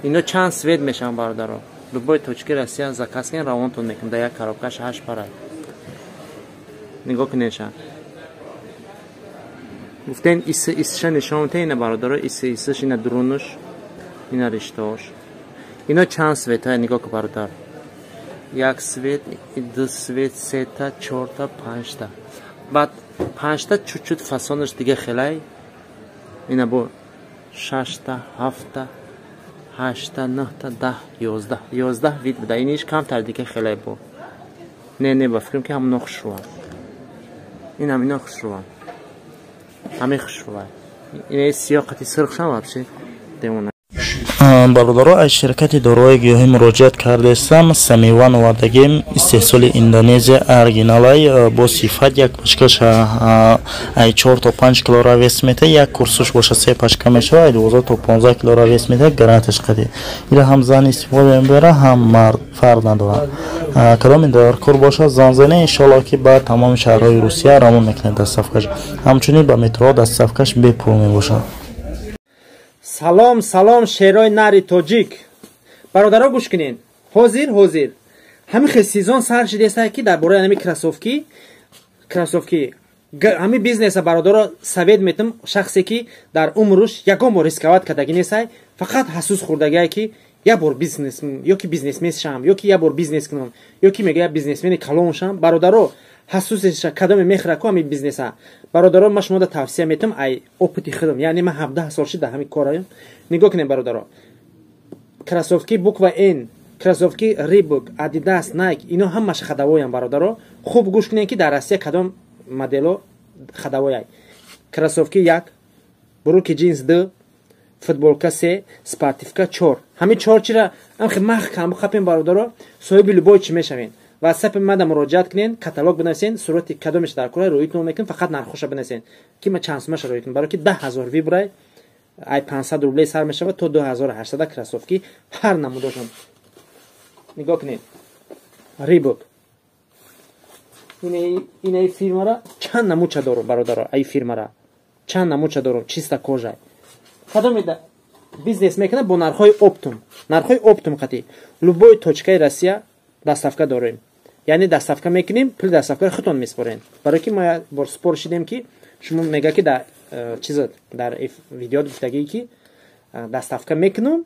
Ино чанд цвет мешаванд, бародаро. Любой точки Россия заказ кунед, равонтон мекунам. Дар як коробкаш ҳашт пара. Нигоҳ кунедша. Гуфтен иси исиша нишон мете, ина, бародаро, иси исиш, ина дурунуш, ина риштаош. Ино чанд цветҳое, нигоҳ кун, бародар. Як цвет, ду цвет, сета, чорта, панҷта. Баъд панҷта чуть-чуть фасонаш дига хелай. Ина бо шашта, ҳафта, ҳашта, нӯҳта, 10, 11. 11 вид буда. Иниш камтар дига хелай бо. Не, не, ба фикрам, ки ҳамоно хушрӯам. Инам ино хушрӯам. Ҳамин хушрӯай. Ина сиёҳ қати сурхшам вообще демона. Бародаро, аз ширкати доруҳои гиёҳӣ муроҷиат кардастам. Самиван овардагим, истеҳсоли Индонезия, оригиналай, бо сифат. Як пачкаш ай 4 то 5 килора вес мета, як курсуш боша, се пачка мешава, ай 12 то 15 килора вес мета, гарантияш қади. Ила ҳам зан истифода мебара, ҳам мард, фарқ надорад. Кадоми даркор бошад, занг зане. Иншоалло, ки ба тамоми шаҳрҳои Русия равон мекунед доставкаш. Ҳамчунин ба метро доставкаш бепул мебошад. Салом, салом, шерои нари тоҷик. Бародаро, гӯш кунед. Ҳозир ҳамин хел сезон сар шидеста, ки дар бораи ҳами кроссовки, ҳамин бизнеса, бародаро, совет метам. Шахсе ки дар умруш ягон бор рисковать кардагӣ нестай, фақат ҳасус хӯрдагие, ки як бор бизнес ё ки бизнесмен шам, ё ки як бор бизнес кунам, ё ки мега бизнесмени калон шам. Бародаро, ҳасусеша кадоме мехӯра ку ҳамин бизнеса. Бародаро, ман шумода тавсия метам ай опыти худам, яъне ман 17 сол шид дар ҳамин кораем. Нигоҳ кунем, бародаро: кроссовки буква Н, кроссовки Рибок, Адидас, Найк, ино ҳамаш ходовойам. Бародаро, хуб гӯш кунем, ки дар Россия кадом модело ходовойай. Кроссовки як, брюки джинс ду, футболка се, спортивка чор. Ҳамин чор чира амхи маҳкам бихапем, бародаро, соҳиби любой чӣ мешавем. Ватсапи мада муроҷиат кунен, каталог бинависен, сурати кадомеш дар кора рӯитон мекунем. Фақат нархоша бинависен, ки ма чанд сумаша рӯй кунем, барои ки 10 000 выбор, ай 500 рублей сар мешавад то 2800. Кроссовки ҳар намудошон, нигоҳ кунед. Рибок, инаи фирмара чанд намудча дорум, бародаро, ай фирмара чанд намудча дорум. Чиста кожа. Кадомеда бизнес мекунад бо нархҳои оптом, нархҳои оптом қати любой точкаи Россия доставка дорем, яъне доставка мекунем, пули доставкаро худтон меспорем, барое ки мо як бор спор шидем, ки шумо мега, ки дар чиза, дар видео гуфтагӣ, ки доставка мекунам,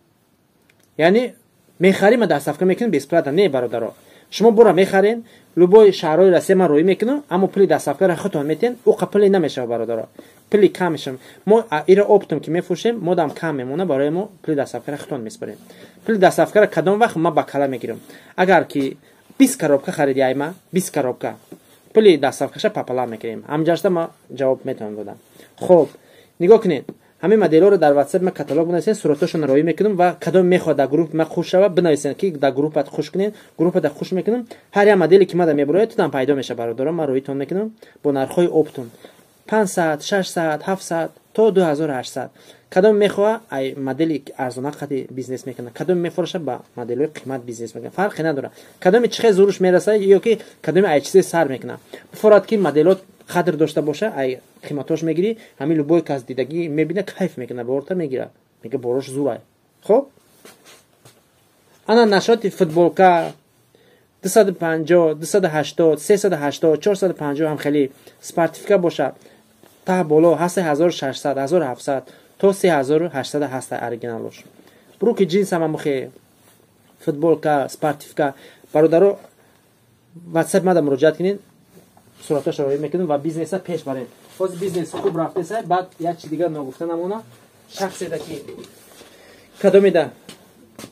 яъне мехарим, ма доставка мекунем бесплатно. Не, бародаро, шумо бора мехарен, любой шаҳрҳои Россия ман роӣ мекунам, аммо пули доставкаро худтон метиҳен. Уқа пуле намешава, бародаро, пули кам мешава. Мо ира оптом ки мефурӯшем, модам кам мемона барои мо. Пули доставкаро худтон меспорем. Пули доставкаро кадом вақт ма ба кала мегирам? Агар ки 20 коробка хариди айма, 20 коробка, пули доставкаша пополам мекунем. Ҳамҷашта ма ҷавоб метавонам додам. Хоб, нигоҳ кунед, ҳамин моделҳоро дар ватсап ма каталог бинависен, суратҳошонро роӣ мекунам. Ва кадом мехоҳад дар группи ма хуш шава, бинависен, ки дар группат хуш кунед, группада хуш мекунам. Ҳар як моделе ки мада мебурояд, тудам пайдо мешавад, бародаро. Ман роитон мекунам бо нархҳои оптом: 500, 600, 700 то 2800. Кадом мехоҳа, ай модели арзона қати бизнес мекунад, кадом мефурӯша, ба моделҳои қимат бизнес мекунад, фарқе надорад. Кадоме чӣ хел зуруш мераса, ё ки кадоме ай чизе сар мекунад, бифорад, ки моделот қадр дошта боша, ай қиматош мегирӣ. Ҳамин любой кас дидагӣ мебина, кайф мекунад, борта мегирад, мега, борош зурай. Хоб, ана нашоти футболка 250, 280, 380, 450 ҳам хеле. Спортивка боша, таҳ боло ҳаста 1600, 1700 то 3800 ҳаста оригиналош. Брюки джинс ҳама мухе, футболка, спортивка. Бародаро, ватсап мада муроҷиат кунед, суратҳошро роӣ мекунем ва бизнеса пеш барем. Ҳозир бизнес хуб рафтеса. Баъд як чи дигар ногуфта намона: шахседа ки кадомеда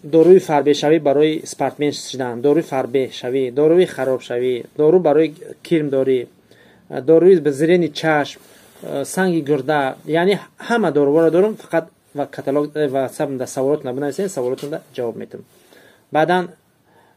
доруи фарбешавӣ барои спортсмен шидан, доруи фарбешавӣ, доруи харобшавӣ, дору барои кирмдорӣ, доруи зирени чашм, санги гурда, яъне ҳама доруҳоро дорум. Фақат ва каталог ватсап да саволотона бинависен, саволотонда ҷавоб метам. Баъдан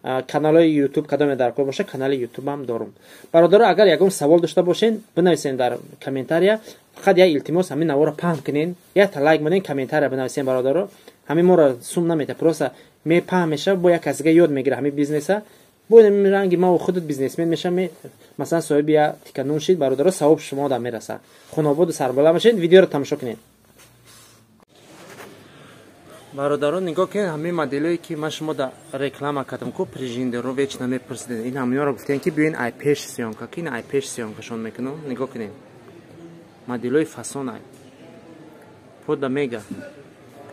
каналҳои Ютуб, кадоме дар кор боша, канали Ютубам дорум. Бародаро, агар ягон савол дошта бошен, бинависен дар комментария. Фақат як илтимос: ҳамин наворо паҳн кунен, якта лайк монен, комментария бинависен. Бародаро, ҳамин моро сум намета, просто мепаҳн мешава, бо як касига ёд мегира ҳамин бизнеса, бо ранги маву худат бизнесмен меша, масалан, соҳиби як тика нун шид. Бародаро, савоб шумо да мераса, хонободу сарбаланд мешед. Видеоро тамошо кунед. Бародарон, нигоҳ кунед ҳамин моделое ки ман шумо да реклама кардам ку прижиндеро вечно мепурсидед. Ин ҳаминҳоро гуфтем ки биёин ай пеш съёмка, ки ин ай пеш съёмкашон мекунам. Нигоҳ кунед. Моделои фасон ай. Пода мега.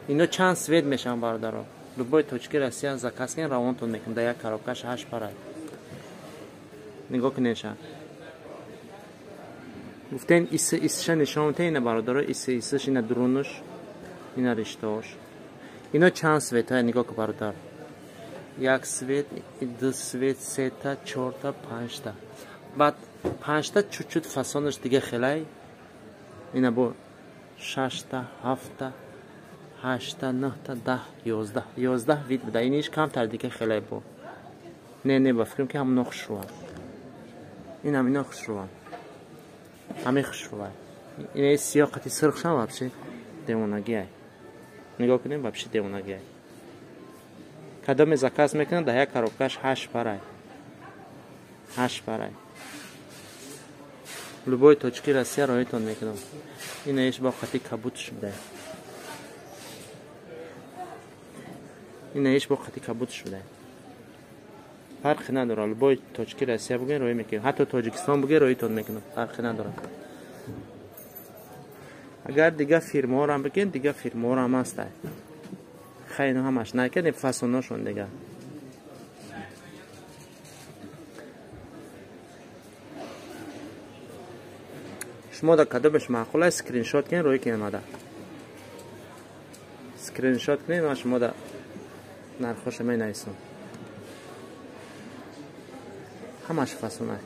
Ино чанд свет мешаванд бародарон. Любой точки Россия заказ кунед, равонтон мекунам. Дар як коробкаш 8 парай. Нигоҳ кунед ша. Гуфтем иси исиша нишон медиҳем, ина бародаро, иси исиш, ина дурунуш, ина риштаош. Ино чанд светҳое нигоҳ кун бародар. Як свет, ду свет, сета, чорта, панҷта. Баъд панҷта чуть-чуть фасонаш дига хелай. Ина бо шашта, ҳафта, ҳашта, нӯҳта, даҳ, ёздаҳ. 11 вид буда. Иниш камтар дига хелай бо. Не, не, ба фикрам ки ҳамоно хушрӯанд. Ин ҳамино хушрӯанд. Ҳамин хушрӯай. Ина сиёҳ қати сирхшам вообще девонагиай. Нигоҳ кунем, вообще девонагиай. Кадоме заказ мекунад, дар як коробкаш 8 парай. 8 парай. Любой точки Россия роитон мекунам. Ина иш бо қати кабутш буда. Ина иш бо қати кабутш буда. Фарқи надорад. Любой точки Россия бугӯен роӣ мекунем. Ҳатто Тоҷикистон бугӯен роитон мекунам. Фарқи надорад. Агар дигар фирмаҳоро ҳам бигӯем, дигар фирмаҳоро ҳам ҳастай. Хай ино ҳамаш накардем, фасоношон дигар. Шумо дар кадомеш маъқул аст, скриншот кунед, роӣ кунед мада. Скриншот кунед, ман шумо дар нархоша менависам. Ҳамаш фасонай.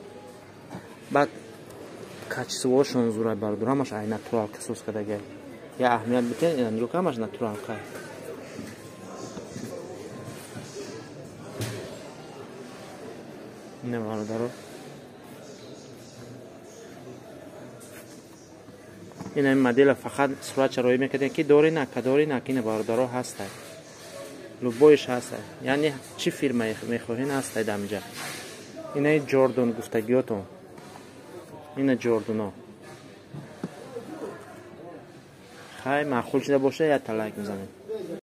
Баъд качествоошон зурай бародар, ҳамаш ай натуралка соз кардагай. Я аҳамият битен, ина нигоҳ кун, ҳамаш натуралка. Ина бародаро. Ина ин модела фақат суратша роӣ мекардем ки дори на, кадори на, ина бародаро ҳастай. Любойш ҳастай. Яъне чӣ фирмае мехоҳен ҳастай дар инҷа. Ина Ҷордан гуфтагиётон. Ина Ҷордано. Хай маъқул шуда боша, як та лайк мезанем.